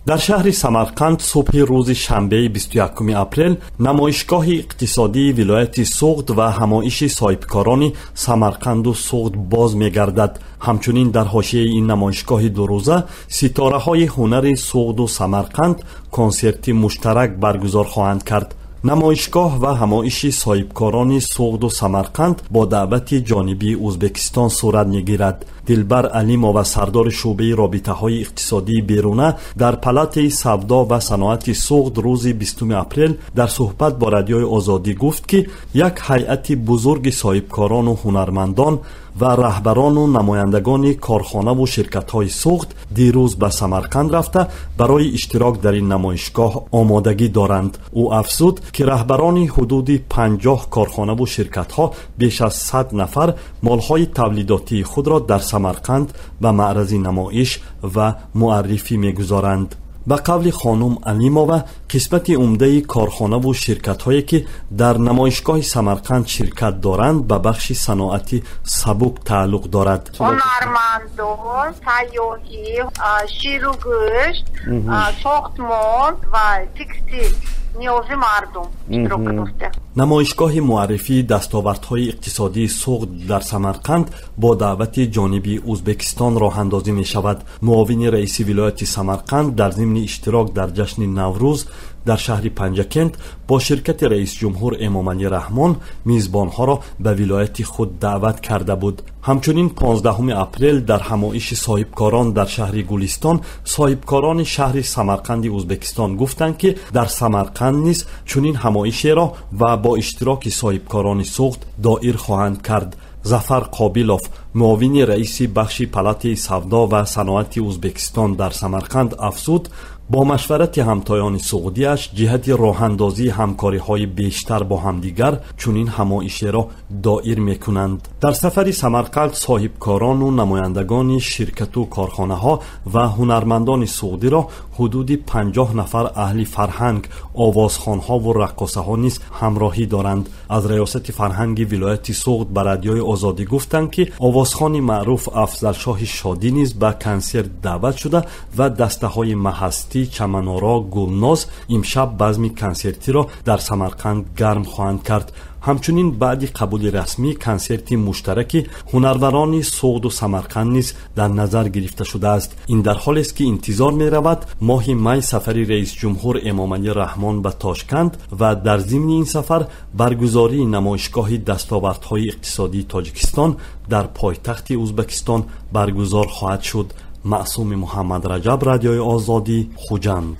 Дар шаҳри Самарқанд субҳи рӯзи шанбеи 21 апрел намоишгоҳи иқтисодии вилояти Суғд ва ҳамоиши соҳибкорони Самарқанду Суғд боз мегардад. Ҳамчунин дар ҳошияи ин намоишгоҳи дурӯза ситораҳои ҳунари Суғду Самарқанд консерти муштарак баргузор хоҳанд кард. Намоишгоҳ ва ҳамоиши соҳибкорони Суғду Самарқанд бо даъвати ҷонибии Ӯзбекистон сурат мегирад. Дилбар Алимова, сардори шӯъбаи робитаҳои иқтисодии беруна дар палатаи савдо ва саноати Суғд, рӯзи 20 апрел дар суҳбат бо Радиои Озодӣ гуфт, ки як ҳайати бузурги соҳибкорону ҳунармандон ва раҳбарону намояндагони корхонаву ширкатҳои Суғд дирӯз ба Самарқанд рафта, барои иштирок дар ин намоишгоҳ омодагӣ доранд. Ӯ афзуд, ки раҳбарони ҳудуди 50 корхонаву ширкатҳо, беш аз 100 нафар, молҳои тавлидотии худро дар Самарқанд ба маърази намоиш ва муаррифӣ мегузоранд. Ба қавли хонум Алимова, қисмати умдаи корхонаву ширкатҳое, ки дар намоишгоҳи Самарқанд ширкат доранд, ба бахши саноати сабук тааллуқ дорад. Ҳунармандон, сайёҳӣ, ширу гӯшт, сохтмон ва текстил, ниёзи мардум иштирок кардааст. Намоишгоҳи муаррифии дастовардҳои иқтисодии Суғд дар Самарқанд бо даъвати ҷониби Ӯзбекистон роҳандозӣ мешавад. Муовини раиси вилояти Самарқанд дар зимни иштирок дар ҷашни Наврӯз дар шаҳри Панҷакент бо ширкати раисҷумҳур Эмомалӣ Раҳмон мизбонҳоро ба вилояти худ даъват карда буд. Ҳамчунин 15 апрел дар ҳамоиши соҳибкорон дар шаҳри Гулистон соҳибкорони шаҳри Самарқанди Ӯзбекистон гуфтанд, ки дар Самарқанд низ чунин ҳамоишеро ва бо иштироки соҳибкорони Суғд доир хоҳанд кард. Зафар Қобилов, муовини раиси бахши палатаи савдо ва саноати Ӯзбекистон дар Самарқанд, афзуд, бо машварати ҳамтоёни суғдиаш ҷиҳати роҳандозии ҳамкориҳои бештар бо ҳамдигар чунин ҳамоишеро доир мекунанд. Дар сафари Самарқанд соҳибкорону намояндагони ширкату корхонаҳо ва ҳунармандони суғдиро ҳудуди 50 нафар аҳли фарҳанг, овозхонҳову раққосаҳо низ ҳамроҳӣ доранд. Аз раёсати фарҳанги вилояти Суғд ба Радиои Озодӣ гуфтанд, ки овозхони маъруф Афзалшоҳи Шодӣ низ ба консерт даъват шуда ва дастаҳои Маҳастӣ, Чаманоро, Гулноз имшаб базми консертиро дар Самарқанд гарм хоҳанд кард. Ҳамчунин баъди қабули расмӣ консерти муштараки ҳунарварони Суғду Самарқанд низ дар назар гирифта шудааст. Ин дар ҳолест, ки интизор меравад моҳи май сафари раисҷумҳур Эмомалӣ Раҳмон ба Тошканд ва дар зимни ин сафар баргузории намоишгоҳи дастовардҳои иқтисодии Тоҷикистон дар пойтахти Ӯзбекистон баргузор хоҳад шуд. Маъсуми Муҳаммадраҷаб, Радиои Озодӣ, Хуҷанд.